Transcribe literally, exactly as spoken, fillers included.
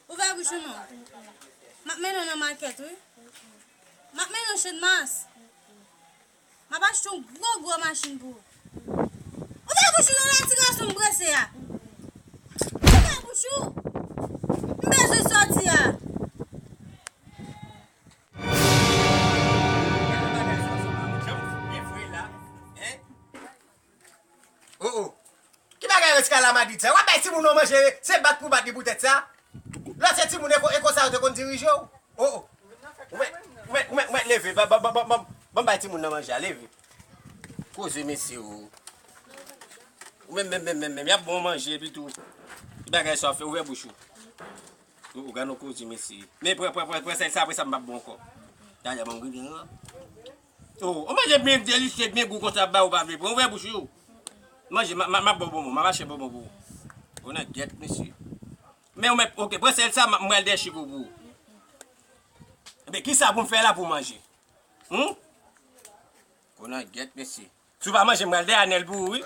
Ouvè bouch ou non. M ap mennen w nan makèt, wi. M ap mennen w Channmas. M ap achte yon gwo, gwo machin pou ou. Ouvè bouch ou non, la ti gason m prese a. Ouvè bouch ou. M bezwen sòti a. Oh, oh. Ki bagay reskalamadrid sa? W ap bay timoun nan manje, se bat pou bat li pou tèt sa? Lè se timoun e ko-, e konsa yo te konn dirije w? Oh, oh. Ou mèt, ou mèt, ou mèt, ou mèt leve, ban, ban, ban, ban, ban, ban bay timoun nan manje a, leve. Koze mesye o. Ou menm, menm, menm, menm, menm, y ap bon manje epi tou. Ki bagay sa w ap fè, ouvè bouch ou. Ou, ou gade yon koze mesye. Men pran, pran, pran, pran sèl sa, apre sa m p ap bon ankò. Dayè, ban m rive an. Oh, ou manje byen delisye, byen gou konsa, ba ou pa vle pran. Ouvè bouch ou. Manje, m a, m a, m ap ba w bonbon, m ap achte bonbon pou ou. Ou nan gèt, mesye. Men ou mèt, oke, pran sèl sa, m a, m pral dèyè chiko pou ou. Ebyen, kisa pou m fè la pou w manje? Hum? Ou nan gèt, mesye. Si w pa manje, m pral dèyè anèl pou ou, wi.